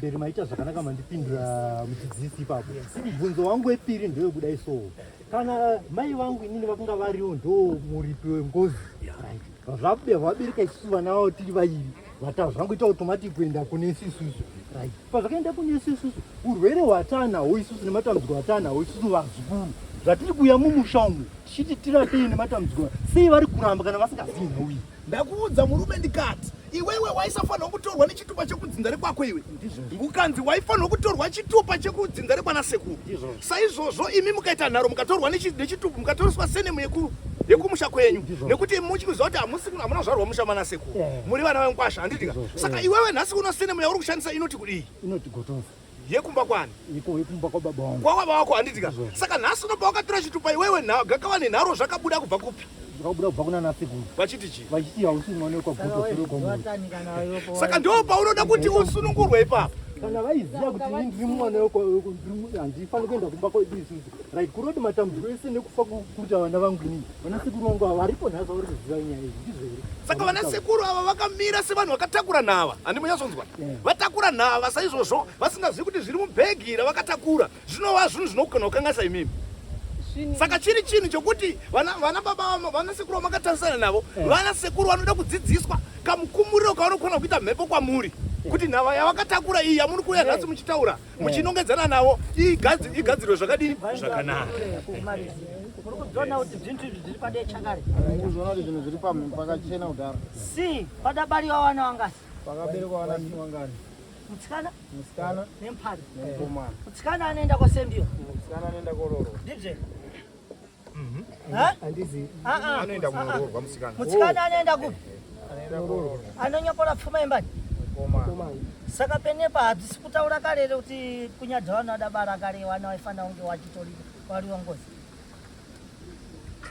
Mberi maita zvakanaka mandipindura muchidzisi ipapo. Mubvunzo wangu wepiri ndewekudai so. Kana mai vangu inini vakanga variwo ndo muripi wengozi. Right. Zvabuda vabereka isusu vana vavo tiri vairi. Vata zvangoita automatic kuenda kune isusu. Right. Pazvakaenda kune isusu urwere hwatanawo isusu nematambudziko atanawo isusu vazukuru. Zvatiri kuuya mumusha umu tichiti tirapei nematambudziko sei vari kuramba kana vasingazivi nhau iyi. Ndakuudza murume ndikati iwewe waisafanirwa kutorwa nechitupa chekudzinza rekwako iwe ukanzi waifanirwa kutorwa chitupa chekudzinza rekwana sekuru saizvozvo imi mukaita nharo mukatorwa nechitupa mukatoreswa senemu yeku yekumusha kwenyu nekuti muchikuziva kuti hamusi hamuna kuzvarwa musha mana sekuru eh. muri vana venkwasha handitika saka eh. iwewe nhasi uno senemu yauri kushandisa inoti kudii inoti gotoza yekumba kwani iko yekumba kwababa wangu kwababa wako handitika saka nhasi unopa wakatora chitupa iwewe gakava nenharo zvakabuda kubva kupi zvakabuda kubva kuna nasekuru vachiti chii vachiti hausi mwana wekwaguto saka ndiwo paunoda kuti usunungurwe ipapo kana vaiziva kuti ini ndiri mwana handifaniri kuenda kumba kwedu isusu right kuroti matambudziko ese nekufa kuita vana vangu inini vana sekuru vangu ava varipo nhasi vari kuziva nyaya iyi ndizvo here saka vana sekuru ava vakamira sevanhu vakatakura nhava handi munyatsonzwa vatakura nhava saizvozvo vasingazivi kuti zviri mubhegi ravakatakura zvinova zvinhu zvinogona kukanganisa imimi saka chiri chinhu chokuti vana baba vana sekuru vamakatarisana navo eh. vana sekuru vanoda kudzidziswa kamukumuriro kavanokona kuita mhepo kwamuri kuti nhava yavakatakura iyi yamuri kuuya nhasi muchitaura eh. muchinongedzana navo igadzirwe zvakadini zvakanaka muri kudziona kuti zvinhu izvi zviri padechakare kuzoona kuti zvinhu zviri pakachena kudaro si padabariwa vana vangasi Pakaberekwa vana wangani? Musikana? Musikana nemphana. Nemukomana. Musikana anoenda kwasendiwa. Musikana anoenda kororo. Ndizvo. Mhm. Ha? Handizi. Ah ah. Anoenda kunoroorwa musikana. Musikana anoenda kupi? Anoenda kororo. Anonyokora pfuma yembani. Mukomana. Saka penepa hadzisi kutaura kare here kuti kunyadza vana vadabara kare vana vaifanira kunge wachitori wariwa ngozi.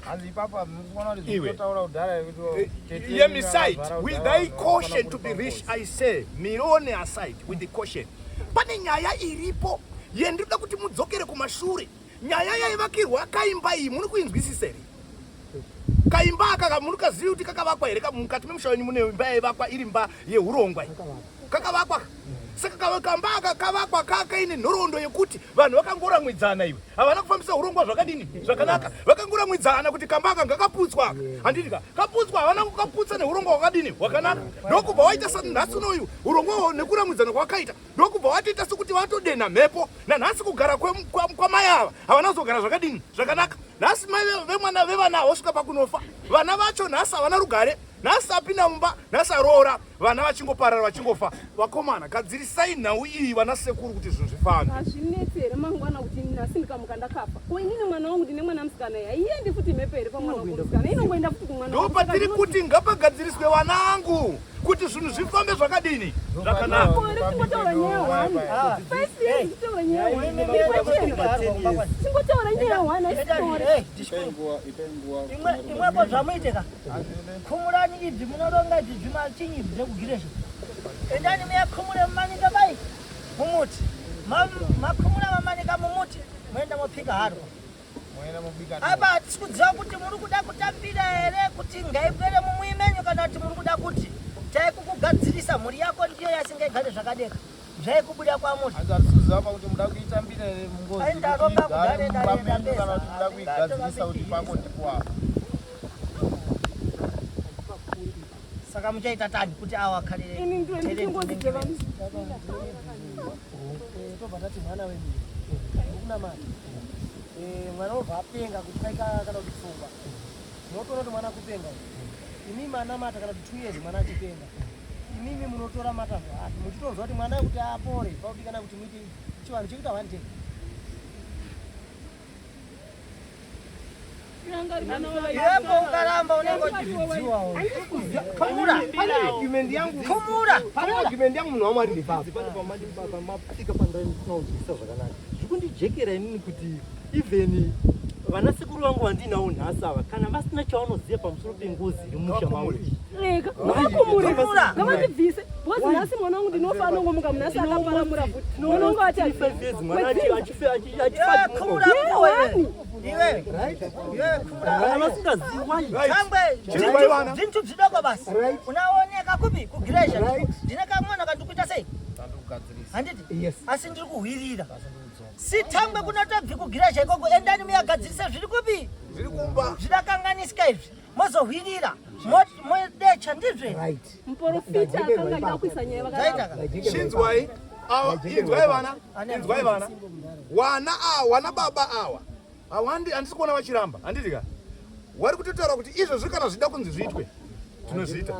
Hanzi ipapa mukuona kuti Iwe. zvinotaura kudhara kuti tete Hear me side vakazvara with kudhara thy vanofanira caution to be kuripa rich ngozi. I say Milone aside with the caution pane nyaya iripo yendinoda kuti mudzokere kumashure nyaya yaivakirwa kaimba iyi muri kuinzwisisa here kaimba aka muri kazivi kuti kakavakwa here mukati memusha wenyu mune imba yaivakwa iri imba yehurongwa iyi kakavakwa saka kamba aka kavakwa kakaine nhoroondo yekuti vanhu vakangoramwidzana iwe havana kufambisa urongwa zvakadini zvakanaka vakangoramwidzana kuti kamba aka ngakaputswa aka handiti ka kaputswa havana kukaputsa neurongwa hwakadini hwakanaka ndokubva waita sanhasi unoyu urongwa nekuramwidzana kwakaita ndokubva watoita sekuti vatodenha mhepo nanhasi kugara kwamai ava havana kuzogara zvakadini zvakanaka nhasi mai vemwana vevana vosvika pakunofa vana vacho nhasi havana rugare nhasi apinda mumba nhasi aroora vana vachingoparara vachingofa vakomana gadzirisai nhau iyi vana sekuru kuti zvinhu zvifambe hazvinetsi here mangwana kuti nhasi ndikamuka ndakafa ko inini mwana wangu ndine mwana musikana iyi haiendi futi mhepo here pamwana wangu musikana inongoenda futi kumwana ndo patiri kuti ngapagadziriswe vanangu kuti zvinhu zvifambe zvakadini zvakanaka tingotaura nyaya hwani first years kutaura nyaya hwani tingotaura nyaya hwani haisitore imwepo zvamuiteka Khumurani ibvi munoronga ibvi zvimachinyi ibvi zvekugiresha. Endani muyakhumure mumanika bai mumuti. Makhumura mamanika mumuti moenda mopika harwa. Apa hatisi kuziva kuti muri kuda kutambira here kuti ngaibwere mumui menyu kana kuti muri kuda kuti taikukugadzirisa mhuri yako ndiyo yasingaigare zvakadeka zvaikubuda kwamuri. Hanzi hatisi kuziva pakuti muda kuitambira here mungozi Ai, ndaronga kuti igare kudare, mumba ndaenda menyu kana pesa. kuti muda kuigadzirisa kuti pako ndipo apa. Saka muchaita tani kuti awa khalire. Ini ndiwe ndichingozi dzevanhu. Tobva tati mwana wedu ukunamata eh, mwana obva apenga kuti kaika kana kuti pfungwa munotoona kuti mwana kupenga imimi anamata kana kuti 2 years mwana achipenga imimi munotora matanho api muchitonzwa kuti mwana kuti apore paudikana kuti muite chivanhu chekuita one day Iwepo ukaramba unenge uchizvidziwawo. Kumura. Argument yangu. Kumura. Pane argument yangu munhu waMwari ndipapa. Pane pamapika pandandinonzwisisa zvakanaka. Zvikundijekera inini kuti even vana sekuru vangu vandinawo nhasi ava kana vasina chavanoziva pamusoro pengozi iri musha mavo iyi. Rega, ngavakumure. Ngavandibvise. Because nhasi mwana wangu ndinofa anongomuka munhasi akaparamura futi. Mwana wangu ati 5 years mwana achifa achifa Kumura wani. Iwe. Iwe kumura. Vasingazivi why. Changwe zvintu zvidoko basi. Unaoneka kupi kugiresha. Ndine kamwana kandikuita sei? Handiti? Yes. Asi ndiri kuhwirira. Sitangwe kunotobvi kugira chaikoko endani muyagadzirisa zviri kupi? Zviri kumba. Zvirakanganisika izvi. Mozohwirira. Modecha ndizve. Right. Muporofita akanga achida kuisa nyaya vakaramba. Chinzwai. Awa, inzwai vana. Inzwai vana. Wana awa, wana baba awa. Hawandi handisi kuona vachiramba. Handiti ka? Wari kutotaura kuti izvozvi kana zvida kunzi zviitwe. Tinozviita.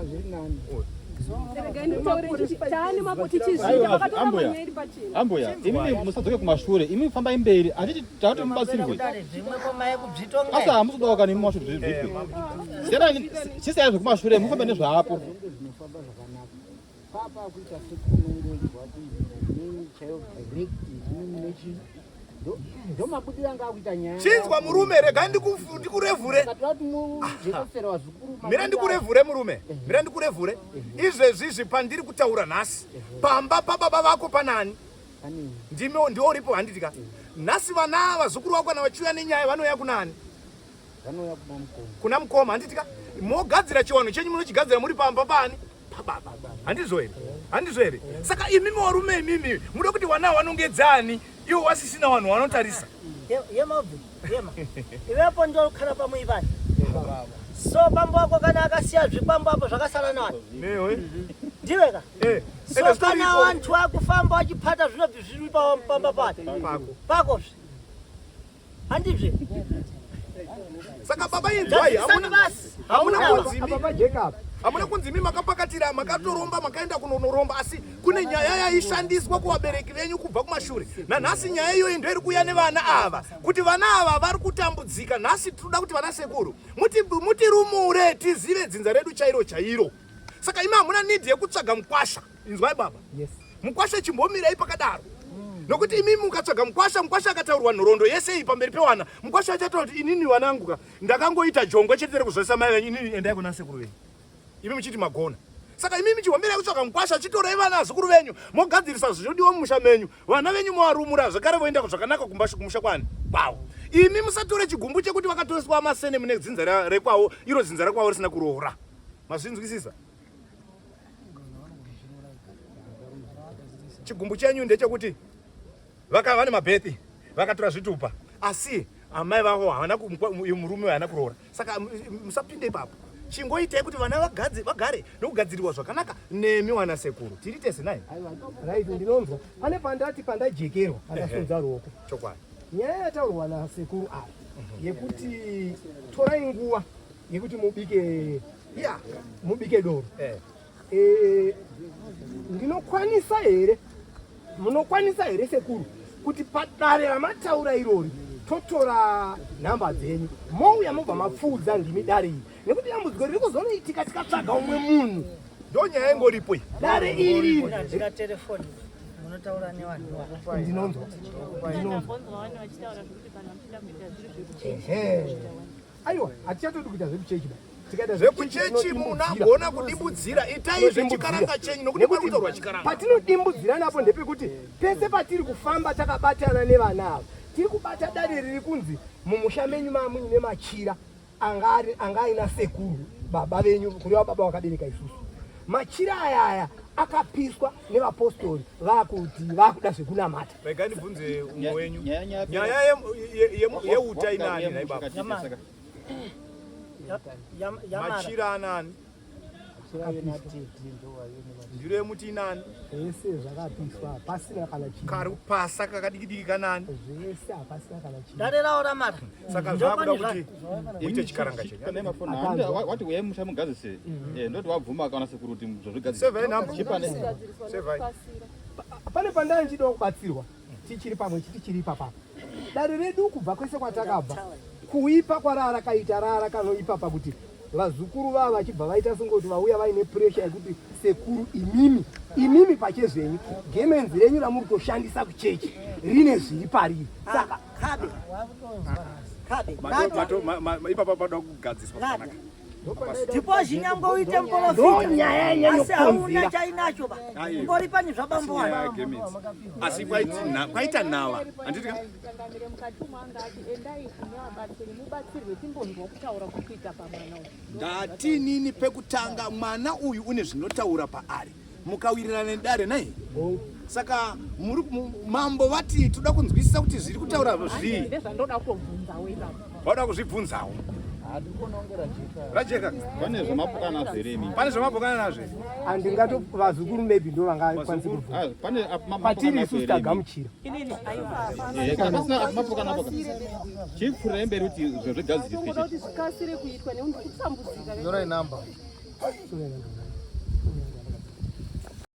Regai nditaure taane mapo tichizviita vakatora manyaya iri pachena. Ambuya, imimi musadzoke kumashure, imimi fambai mberi. Handiti takuti mubatsirwe. Asi hamusi kudawo kana imi wacho zviitwe. Siyana chisiyai zvekumashure mufambe nezvaapo. Papa kuita sekunongedzwa kuini chaiyo direct nechi ndomabudiro anga akuita nyaya. Chinzwa murume, regai ndikurevhure. Mira ndikurevhure murume, mira ndikurevhure. Izvezvi izvi pandiri kutaura nhasi, pamba pababa vako panani? Ndimi ndiwo uripo handiti ka? Nhasi vana vazukuru vako kana vachiuya nenyaya vanouya kunani? Vanouya kuna mukoma. Kuna mukoma handiti ka? Mogadzira chiwanhu chenyu munochigadzira muri pamba pani? Pababa. Handizvo here? Handizvo here? Saka imimi warume imimi muda kuti wana wanongedzani iwo wasisina wanhu wanotarisa. Yema ubvi, yema. Iwepo ndokhala pamuibani. So bambo wako kana akasiya zvikwambo apo zvakasara nani? Newe. Ndiwe ka? Eh. So kana wantu wakufamba wachipata zvinobvi zviri pamba pake. Pako. Pako zve. Handizve. Saka baba inzwai hamuna hamuna kunzi Baba Jacob. Hamuna kunzi imi makapakatira makatoromba makaenda kunonoromba asi kune nyaya yaishandiswa kuvabereki venyu kubva kumashure. Nanhasi nyaya iyoyi ndoiri kuuya nevana ava kuti vana ava vari kutambudzika. Nhasi tinoda kuti vana sekuru muti mutirumure tizive dzinza redu chairo chairo. Saka imi hamuna need yekutsvaga mukwasha. Inzwai baba. Yes. Mukwasha chimbomirai pakadaro. Nokuti imi mukatsvaga mukwasha, mukwasha akataurwa nhoroondo yese iyi pamberi pewana, mukwasha achataura kuti inini wanangu ka ndakangoita jongwe chete rekuzvarisa mai venyu, inini endai kuna sekuru venyu. Imi muchiti magona. Saka imi muchihomberai kutsvaga mukwasha, chitorai vana vazukuru venyu, mogadzirisa zvinodiwa mumusha menyu. Vana venyu movarumura zvekare voenda zvakanaka kumba kumusha kwani kwavo. Imi musatore chigumbu chekuti vakatoreswa masene mune dzinza rekwavo, iro dzinza rekwavo risina kuroora. Mazvinzwisisa? Chigumbu chenyu ndechekuti vakava nemabhethi vakatora zvitupa asi amai vavo havana murume haana kuroora saka musapinde ipapo chingoitai kuti vana vagadzi vagare nokugadzirirwa zvakanaka nemi wana sekuru tiri tese nai right ndinonzwa pane pandati pandajekerwa pandasonza ruoko chokwadi nyaya yataurwa nasekuru ava yekuti torai nguva yekuti mubike yeah. mubike doro eh. E, ndinokwanisa here munokwanisa here sekuru kuti padare ramataura irori totora nhamba dzenyu mouya mobva mapfuudza ndimi dare iri nekuti dambudziko riri kuzonoitika tikatsvaga umwe munhu ndo nyaya ingoripo iyi dare iri Ndina telefoni munotaura nevanhu. Ndinonzwa. Ndinonzwa. Ehe. Aiwa, hatichatodi kuita zvekuchechi ba. Tikaita zvekuchechi munagona kudimbudzira. Itai zvechikaranga chenyu nokuti pari kutaurwa chikaranga. Patinodimbudzira napo ndepekuti pese patiri kufamba takabatana nevana ava, tiri kubata dare riri kunzi mumusha menyu mamuine machira anga ari anga aina sekuru baba venyu kureva baba vakabereka isusu. Machira aya aya akapiswa nevapostori vakuti vakuda zvekunamata. Rega ndibvunze umwe wenyu. Nyaya yeuta inani nhai baba? Machira anani? Ndiro yemuti inani? Zvese zvakapiswa pasina kana chinhu. Kari kupasa kakadikidiki kanani? Zvese hapasina kana chinhu. Dare rawo ramara. Saka zvakuda kuti muite chikaranga chenyu. Pane mafoni wati uyai musha mugadzise. Eh, ndoti wabvuma kana sekuru kuti zvozvigadzise. Save number. Chipane. Save. Pane pandanga ndichidawo kubatsirwa tichiri pamwe tichiri ipapa. Dare redu kubva kwese kwatakabva kuipa kwaraa rakaita raa rakanoipa pakuti vazukuru vava vachibva vaita sengoti vauya vaine pressure yekuti sekuru imimi imimi pachezvenyu gemenzi renyu ramuri kutoshandisa kuchechi rine zviri pariri saka Kabe. Kabe. Ipapa pada kugadziswa zvakanaka. Ndipo zvinyangwe uite Ndo nyaya muporofita asi hauna yanyanyokonzera. chainacho ba. Aiwa. Ungori pani zvabambo Asi nyaya wani. yegemenzi. Asi kwaita nhava handiti ka? Changamire mukati umu anga ati endai kune vabatsiri mubatsirwe timbonzwa kutaura kukuita pamwana uyu. Ndati nini pekutanga mwana uyu une zvinotaura paari. Mukawirirana nedare nai? Saka muri mambo vati toda kunzwisisa kuti zviri kutaura zvii. Ndezvandoda kutobvunzawo ipapo. Vauda kuzvibvunzawo. Rajeka. Pane zvamapokana nazvo here imi? Pane zvamapokana nazvo here? Handingato vazukuru maybe ndo vangakwanisa kubvunza. Ah, pane ap- ma- Kwatiri mapokana isusu nazvo here imi? tagamuchira. Eh, kana pasina ap- mapokana apo. Chipfuurirai mberi kuti zvinhu zvigadziriswe Tongoda chete. kuti zvikasire kuitwa nekuti ndiri kutambudzika. Nyorai namba.